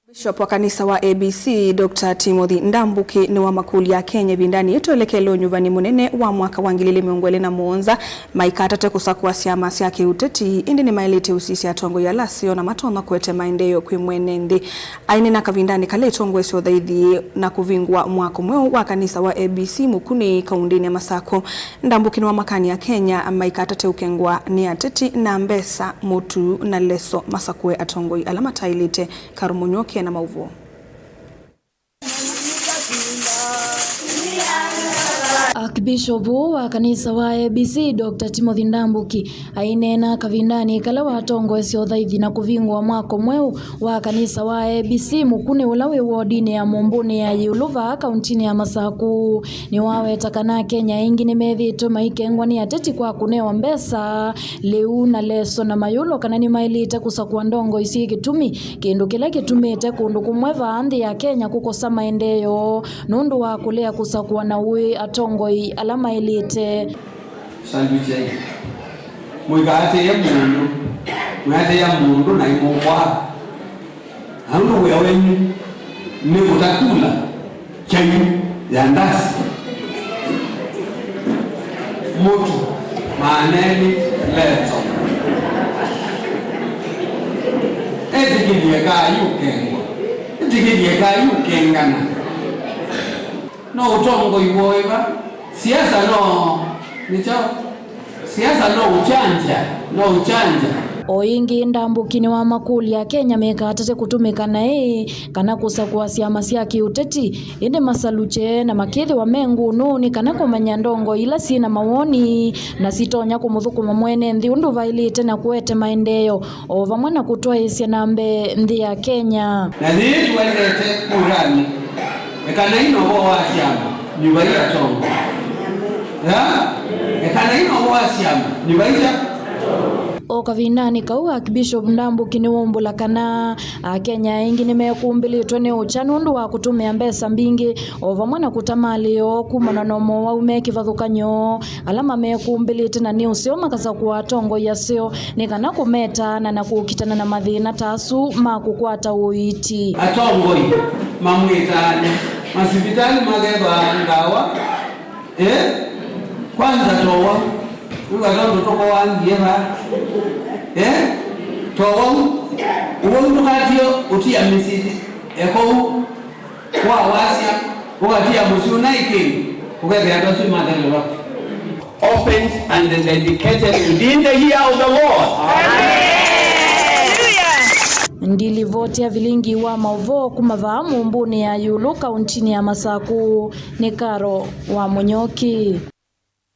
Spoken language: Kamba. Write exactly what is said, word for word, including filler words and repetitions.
Bishop wa kanisa wa A B C, Doctor Timothy Ndambuki, nĩwamakũlya Akenya ĩvindanĩ yĩĩ twelekele ũnyuvani mũnene wa mwaka wa ngili ili mĩongo ĩlĩ na mũonza maikatate kũsakũa syama sya kĩũteti, ĩndĩ nĩmaĩlĩte ũsisya atongoi ala aseo na matonya kũete maendeeo kwĩ mwene nthĩ. Aineena kavindanĩ kala ĩtongoesya ũthaithi na kũvingũa mwako mweũ wa kanisa wa A B C Mũkunĩ kaũndĩnĩ ya Masakũ, Ndambuki nĩwamakany'a Akenya maikatate ũkengwa nĩ ateti na mbesa, mũtu na leso masakũe atongoi ala mataĩlĩte. Karo Mũnyoki ena maũvoo. Archbishop wa kanisa wa A B C, Doctor Timothy Ndambuki, aineena kavindanĩ kala watongoesya ũthaithi na kũvingũa mwako mweũ wa kanisa wa A B C Mũkunĩ ũla wĩ wodinĩ ya Mũmbũnĩ ya Ĩũlũ vaa kaũntĩnĩ ya Masakũ. Nĩwaweta kana Akenya aingĩ nĩmethĩĩtwe maikengwa nĩ ateti kwa kũnewa mbesa, lĩu na leso na mayũlwa kana nĩmaĩlĩte kũsakũa ndongoi syĩ kĩtumi, kĩndũ kĩla kĩtumĩte kũndũ kũmwe vaa nthĩ ya Kenya kũkosa maendeeo nũndũ wa kũlea kũsakũa na ũĩ atongoi ala maĩlĩte. Salute. Mũikaatĩĩe mũndũ, mwĩatĩĩa mũndũ na imũkwaa. Na ũndũ wĩa wenyu nĩ kũta kula kyayu ya ndasi, mũtu, maaneni, leso. Ĩtĩkĩlye kayu ũkengwa, ĩtĩkĩlye kayu ũkengana. No ũtongoi woĩva? Siasa no nĩkyo. Siasa no uchanja, no uchanja. O ĩngĩ, Ndambuki nĩwamakũlya Akenya mekatate kũtũmĩka naĩ kana kũsakũa syama sya kĩũteti, ĩndĩ masalukye na makĩthĩwa me ngũnũnĩ kana kũmanya ndongoi ila syĩ na mawoni na sitonya kũmũthũkũma mwene nthĩ ũndũ vaĩlĩte na kũete maendeeo, o vamwe na kũtwaĩĩsya na mbee nthĩ ya Kenya. Na yĩĩ tũendete kuranĩ, ekanai na ũvoo wa syama, nyuvai atongoi. Ya? Ekanai na ũvoo wa syama, nyuvai sya. O kavindanĩ kau, Archbishop Ndambuki nĩwaumbũla kana Akenya aingĩ nĩmekumbĩlĩtwe nĩ ũkya nũndũ wa kũtũmĩa mbesa mbingĩ, o vamwe na kũta malĩ yoo kumana na mowau me kĩvathũkany'o ala mamekumbĩlĩte, na nĩ ũseo makasakũa atongoi aseo nĩ kana kũmetaana na kũkitana na mathĩna ta asu ma kũkwata ũiiti. Atongoi mamwĩtaane, masivitalĩ makethwa ndawa, eh? Kwanza towa, wĩw'a tondũ tũkoangie vaa, eh? Towa ũwau tũkatie ũtia mĩsyĩ ekoũ. Wa wasya, ũkatia mũsyĩ ũna ĩkĩnĩ, ũkethĩa andũ asu mathelelwa. Opened and dedicated within the year of the Lord. Ndilivoti ya vilingi wa maũvoo kuma vaa Mũmbũnĩ ya Ĩũlũ, kaũntĩnĩ ya Masakũ, nĩ Karo wa Mũnyoki.